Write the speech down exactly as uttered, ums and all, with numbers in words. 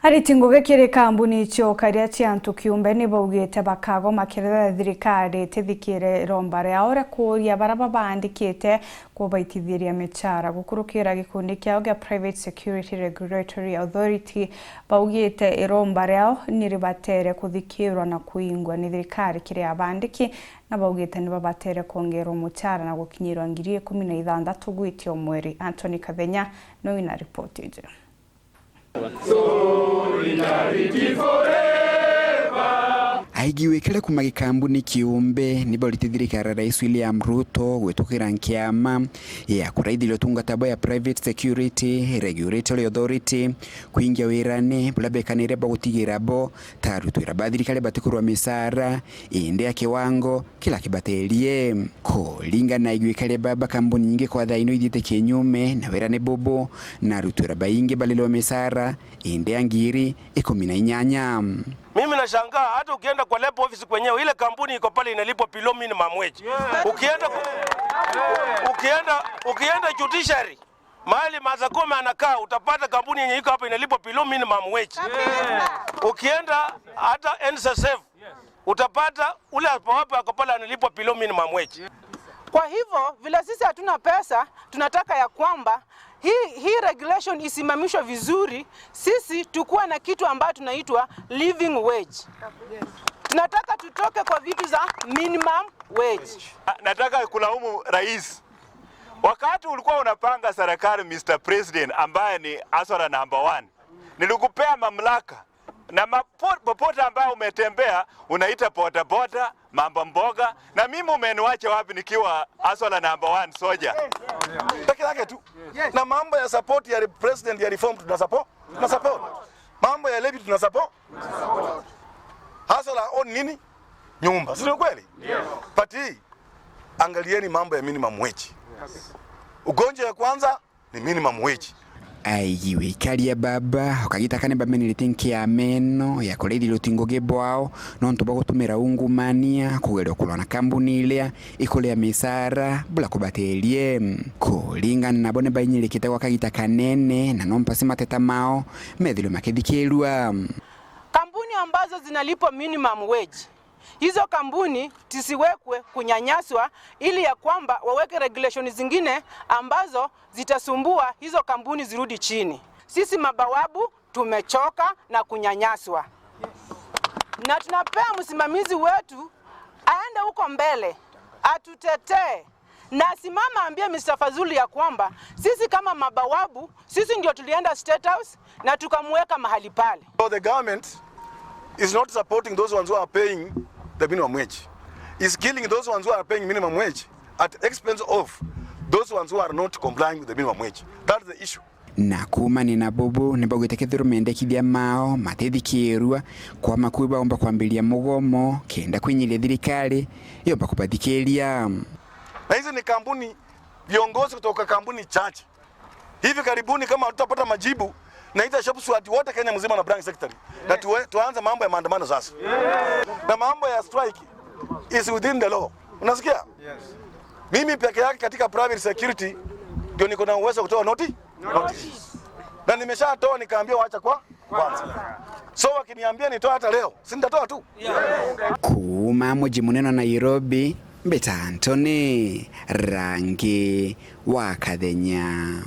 Ariti ngugi kiri kambuni cia ukaria cia antu kiumbe ni baugite bakagoma kethira thirikari itithikire iromba riao ria kuuria baria babandikite kubaitithiria michara. Gukurukira gikundi kiao gia Private Security Regulatory Authority, baugite iromba riao ni ribatere kuthikirwa na kuingwa ni thirikari kiri abandiki, na baugite ni babatere kwongerwa muchara na gukinyirwa ngiri ikumi na ithanthatu gwitia o mweri. Anthony Kathenya nowe wina ripoti iji. Solidarity forever. Aigi wikare kuma gikambuni kiumbe ni baurite thirikari ya Rais William Ruto gwitukira nkiama ya kuraithiria utungata bwa ya Private Security Regulatory Authority kwingia wirane buria bekanire bwa gutigira bo ta arutwira ba thirikari batikurwa misaara indi ya kiwango kila kibaterie. Kuringana na igwikaria baba, kambuni nyingi kwa thaa ino ithiite kinyume na wirane bubu, na arutwira baingi balilwa misaara indi ya ngiri ikumi na inyanya. Mimi nashangaa, hata ukienda kwa labor office kwenyewe, ile kampuni iko pale inalipwa below minimum wage. Ukienda, ukienda, ukienda judiciary, mahali Martha Koome anakaa, utapata kampuni yenye iko hapa inalipwa below minimum wage. Ukienda hata N S S F, utapata ule hapa ako pale analipwa below minimum wage. Kwa hivyo, vile sisi hatuna pesa, tunataka ya kwamba hii, hii regulation isimamishwe vizuri, sisi tukuwe na kitu ambayo tunaitwa living wage. Tunataka tutoke kwa vitu za minimum wage. Na-, nataka kulaumu rais. Wakati ulikuwa unapanga serikali, Mister President, ambaye ni hustler number one, nilikupea mamlaka na mapo-, popote ambayo umetembea, unaita bodaboda, mama mboga, na mimi umeniwacha wapi nikiwa hustler number one soldier? Peke yake tu. Na mambo ya support ya re-, president ya reform tuna support, tuna support. Mambo ya levy tuna support. Hustler own nini? Nyumba. Si ni kweli? But hii, angalieni mambo ya minimum wage. Ugonjwa ya kwanza ni minimum wage. Aigi wikaria baba, ukagita kana bamenerete nkiama ino ya kureithia uti ngugi bwao, nontu bwa gutumira ungumania kugeria kurwa na kambuni iria ikuria misaara bula kubaterie. Kuringana nabo, ni bainyirikite gwa kagita kanene, na no mpasi mateta mao methirwe makithikirua. Kampuni ambazo zinalipwa minimum wage, hizo kampuni zisiwekwe kunyanyaswa, ili ya kwamba waweke regulations zingine ambazo zitasumbua hizo kampuni zirudi chini. Sisi mabawabu tumechoka na kunyanyaswa. Na tunapea msimamizi wetu aende huko mbele, atutetee. Na asimama ambie Mister Fazul ya kwamba sisi kama mabawabu, sisi ndio tulienda State House na tukamweka mahali pale. So the government is not supporting those ones who are paying the minimum wage. Is killing those ones who are paying minimum wage at expense of those ones who are not complying with the minimum wage. That's the issue. Na kuumania na bubu, ni baugite kethirwa mendekithia mao matithikirua, kwa makui baumba kwambiriria mugomo kenda kwinyiria thirikari yomba kubathikiria. Na hizi ni kampuni, viongozi kutoka kampuni chache. Hivi karibuni, kama hatutapata majibu, naita Shop Swati wote Kenya mzima na branch secretary. Na tuwe-, tuanze mambo ya maandamano sasa. Na mambo ya strike is within the law. Unasikia? Mimi peke yake katika private security ndio niko na uwezo wa kutoa noti-, notice. Na nimeshatoa, nikaambia waacha kwa kwanza. So wakiniambia nitoe hata leo, si nitatoa tu? Kuuma muji munene wa Nairobi, mbita Anthony Rangi wa Kathenya.